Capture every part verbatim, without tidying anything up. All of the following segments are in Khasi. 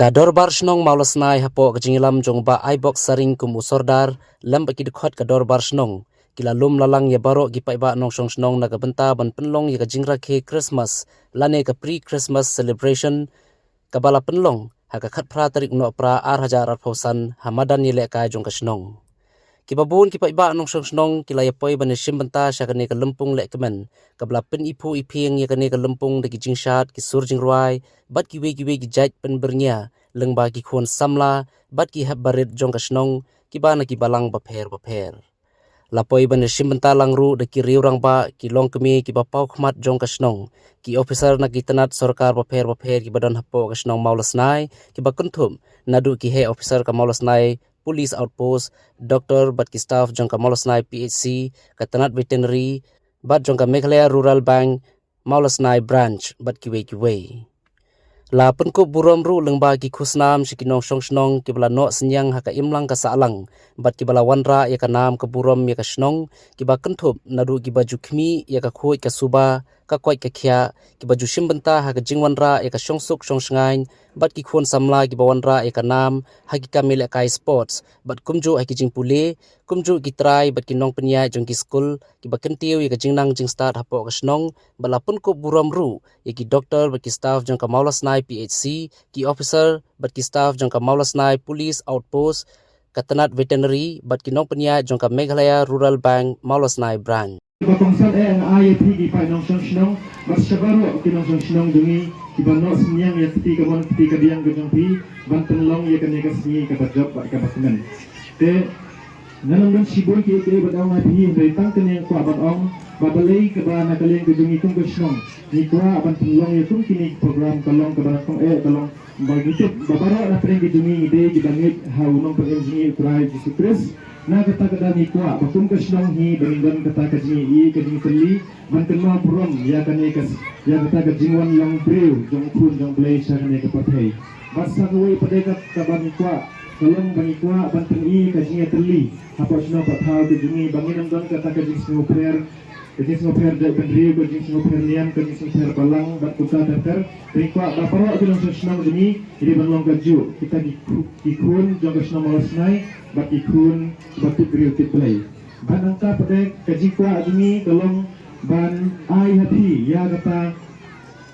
Ka Dorbar Shnong Mawlasnai hapoh ka jingïalam jong Bah Aibok Saring kum u Sordar lem bad ki dkhot ka Dorbar Shnong, ki la lum la lang ïa baroh ki paidbah nongshong shnong na ka bynta ban pynlong ïa ka jingrakhe Christmas lane ka pre-Christmas celebration, kaba la pynlong ha ka khatphra tarik u Nohprah ar hajar arphew san ha madan ïalehkai jong ka shnong. Kiba bun ki paidbah nongshong shnong ki la ïa poi ban ïashim bynta sha kane ka lympung lehkmen, kaba la pyniphuh iphieng ïa kane ka lympung da ki jingshad, ki sur jingrwai bad kiwei kiwei ki jait pynbyrngia lyngba ki khun samla bad ki hep barit jong ka shnong, kiba na ki balang bapher bapher. La poi ban ïashim bynta lang ruh da ki riew rangbah, ki longkmie kiba paw khmat jong ka shnong, ki ophisar na ki tnat sorkar bapher bapher kiba don hapoh ka shnong Mawlasnai, kiba kynthup naduh ki heh ophisar ka Mawlasnai Police Outpost, doktor bad ki staff jong ka Mawlasnai P H C, ka tnat veterinary bad jong ka Meghalaya Rural Bank Mawlasnai Branch bad kiwei kiwei. La pynkup burom ruh lyngba ki khusnam sha ki nongshong shnong kiba la noh synñiang ha ka imlang ka sahlang bad kiba la wanrah ïa ka nam ka burom ïa ka shnong, kiba kynthup naduh kiba ju khmih ïa ka khuid ka suba, ka koit ka khiah, kiba ju shim bynta ha ka jingwanrah ïa ka shongsuk shongshngaiñ bad ki khun samla kiba wanrah ïa ka nam ha ki kam ïalehkai sports bad kumjuh ha ki jingpule, kumjuh ki trai bad ki nongpynïaid jong ki skul, kiba kyntiew ïa ka jingnang jingstad hapoh ka shnong, bad la pynkup burom ruh ïa ki doktor bad ki staff jong ka Mawlasnai P H C, ki ophisar bad ki staff jong ka Mawlasnai Police Outpost, ka tnat veterinary bad ki nongpynïaid jong ka Meghalaya Rural Bank Mawlasnai Branch. Ba kongsan eh nga ai ïa phi ki paid nongshong shnong bad sha baroh ki nongshong shnong jong ngi kiba noh synñiang ïa kti kamon kti kadiang ka jong phi ban pynlong ïa kane ka sngi kaba jop bad kaba kmen. Te ngan ym don shibun kiei kiei ban ong ha phi, hynrei tang kane nga kwah ban ong ba balei kaba na ka liang ka jong ngi kum ka shnong ngi kwah ban pynlong ïa kum kine ki program, ka long kaba nyngkong eh, ka long ba ngi tip ba baroh na pdeng ka jong ngi ngi dei kiba ngeit ha u Nongpynim jong ngi U Trai Jisu Khrist. Na kata ka daw ngi kwah ba kum ka shnong hi ba ngin don kata ka jingïohi, ka jingtylli ban kynmaw burom ïa kane ka, ïa kata ka jingwan long briew jong u Khun jong U Blei sha kane ka pyrthei. Bad sa kawei pat de kaba ngi kwah, ka long ba ngi kwah ban pyni ka jingïatylli hapoh shnong hapoh thaw ka jong ngi, ba ngin ym don kata ka jingsngewpher, ka jingsngewpher jaitbynriew, ka jingsngewpher niam, ka jingsngewpher balang bad kumta ter ter. Te ngi kwah ba baroh ki nongshong shnong jong ngi, ngi dei ban long kajuh kita ki khu-, ki khun jong ka shnong Mawlasnai bad ki khun ba tip briew tip Blei. Bad nangta pat de ka jingkwah jong ngi ka long ban ai ha phi ïa kata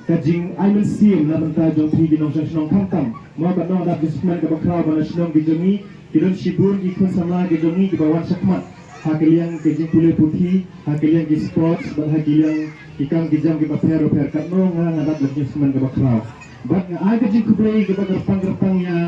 ka jingai mynsiem na bynta jong phi ki nongshong shnong, khamtam mo katno dap jingkmen kaba khraw ba na shnong ki jong ngi ki don shibun ki khun samla ki jong ngi kiba wan shakhmat ha ka liang ka jingpule puthi, ha ka liang ki sports bad ha ka liang ki kam ki jam kiba pher bapher. Katno nga, nga dap da jingkmen kaba khraw. Bad nga ai ka jingkhublei kaba kyrpang kyrpang ïa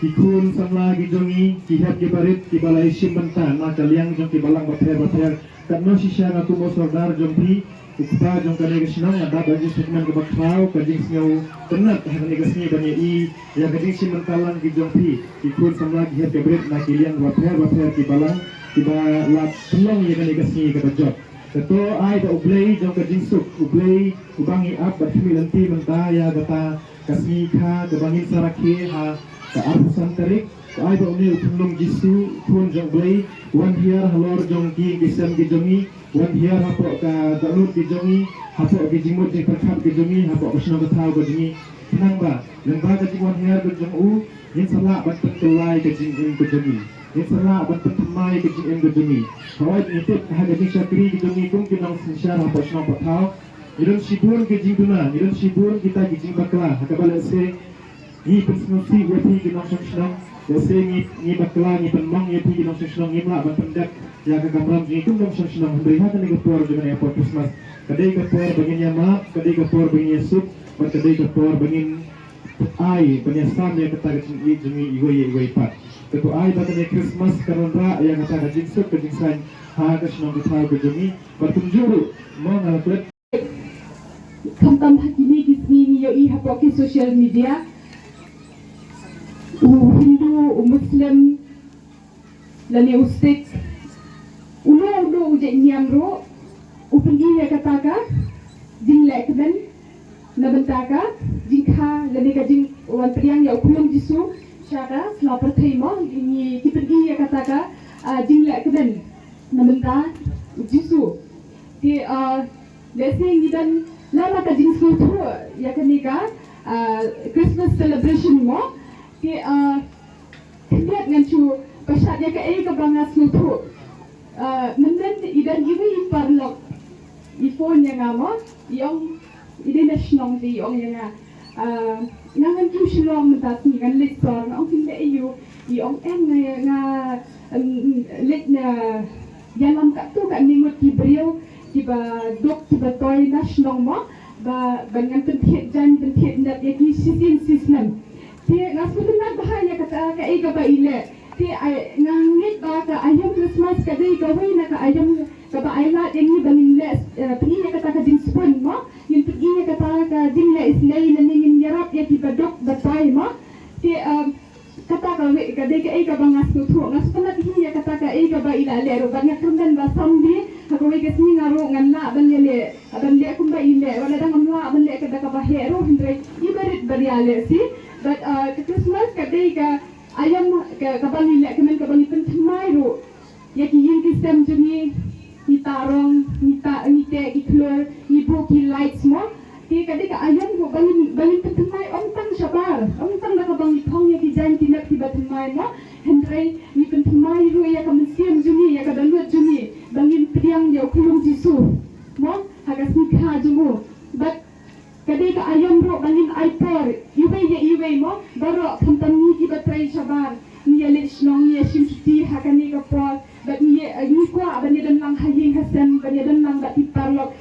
ki khun samla ki jong ngi, ki hep ki barit kiba la ïashim bynta na ka liang jong ki balang bapher bapher. Katno shisha nga kum u sordar jong phi, u kpa jong kane ka shnong, nga dap da jingkmen kaba khraw, ka jingsngewtynnat ha kane ka sngi ban ïohi ïa ka jingshim bynta lang ki jong phi ki khun samla ki hep ki barit na ki liang bapher bapher ki balang kiba la pynlong ïa kane ka sngi kaba jop. Kato ai ba U Blei jong ka jingsuk, U Blei uba ngi ap bad khmih lynti mynta ïa kata ka sngi kha kaba ngin sa rakhe ha ka arphew san tarik. Ka ai ba une u khunlung Jisu, u Khun jong U Blei, wan hiar halor jong ki ïing ki sem ki jong ngi, wan hiar hapoh ka dohnud ki jong ngi, hapoh ki jingmut jingpyrkhat ki jong ngi, hapoh ka shnong ka thaw ka jong ngi. Khnang ba lyngba ka jingwan hiar ka jong u, ngin sa lah ban pynkylla ïa ka jingim ka jong ngi, ngin sa lah ban pynthymmai ïa ka jingim ka jong ngi. Hooid, ngi tip ha ka jingshakri ka jong ngi kum ki nongsynshar hapoh shnong hapoh thaw, ngi don shibun ki jingduna, ngi don shibun kita ki jingbakla ha kaba lehse ngi pynsngewsih ïa phi ki nongshong shnong. Lehse ngi, ngi bakla, ngi pynmong ïa phi ki nongshong shnong, ngim lah ban pyndep ïa ka kamram jong ngi kum nongshong shnong. Hynrei ha kane ka por jong kane ka por Christmas, ka dei ka por ba ngin ïamap, ka dei ka por ba ngin ïasuk, bad ka dei ka por ba ngin ai ban ïasam ïa kata ka jingïeit jong ngi iwei ïa iwei pat. Te to ai ba kane Christmas kan wanrah ïa kata ka jingsuk ka jingsaiñ ha ka shnong ka thaw ka jong ngi. Bad kumjuh ruh, mo nga la klet. Khamtam ha kine ki sngi ngi ïohi hapoh ki social media, u Hindu, u Muslim, lane u Sikh, uno uno u jaitniam ruh u pyni ïa kata ka jinglehkmen na bynta ka jingkha lane ka jingwan pdiang ïa u khunlung Jisu sha ka sla pyrthei, mo, ngi ki pyni ïa kata ka, ah, jinglehkmen na bynta u Jisu. Te, ah, lehse ngi don la ma ka jingsngewthuh ïa kane ka, ah, Christmas celebration, mo. Te, ah, khyndiat ngan shu pynshad ïa kaei kaba nga sngewthuh. Ah, mynnin i don iwei i paralok i phone ïa nga mo, i ong i dei na shnong te i ong ïa nga. Ah, nga ngan kiew Shillong mynta sngi ngan leit sor, nga ong phin leit aiu, i ong em nga, nga, em, leit na ïalam katto katne ngut ki briew kiba duk kiba toi na shnong mo, ba, ba ngan pynthied jaiñ pynthied net ïa ki shisien shisnem. Te nga sngewtynnat bha ïa kata kaei kaba i leh. Te ai, nga ngeit ba ka aïom Christmas ka dei kawei na ka aïom kaba ai lad ïa ngi ba ngin leh, eh, pyni ïa kata ka jingspun mo. Ngin pyni ïa kata ka jingleh isynei lane ngin ïarap ïa kiba duk ba toi mo. Te, eh, kata kawei ka dei kaei kaba nga sngewthuh. Nga sngewtynnat hi ïa kata kaei kaba i la leh ruh. Bad nga kyrmen ba someday ha kawei ka sngi nga ruh ngan lah ban ïaleh, ban leh kumba i leh. Wat la dang ngam lah ban leh kata kaba heh ruh hynrei i barit baria leh shi. Bad, uh, ka Christmas ka dei ka aïom ka, kaba ngi leh kmen kaba ngi pynthymmai ruh ïa ki ïing ki sem jong ngi, ngi tah rong, ngi tah, ngi teh ki khlur, ngi buh ki lights mo. Te ka dei ka aïom ruh ba ngin, ba ngin pynthymmai ym tang shabar, ym tang da kaba ngi phong ïa ki jaiñ ki net kiba thymmai mo. Hynrei ngi pynthymmai ruh ïa ka mynsiem jong ngi, ïa ka dohnud jong ngi ba ngin pdiang ïa u khyllung Jisu mo ha ka sngi kha jong u. Bad ka dei ka aïom ruh ba ngin ai por iwei ïa iwei mo, baroh khamtam ngi kiba trei shabar. Ngi ïa leit shnong, ngi ïa shim shuti ha kane ka por, bad ngi ïa, ngi kwah ban ïa don lang ha ïing ha sem, ban ïa don lang bad ki paralok.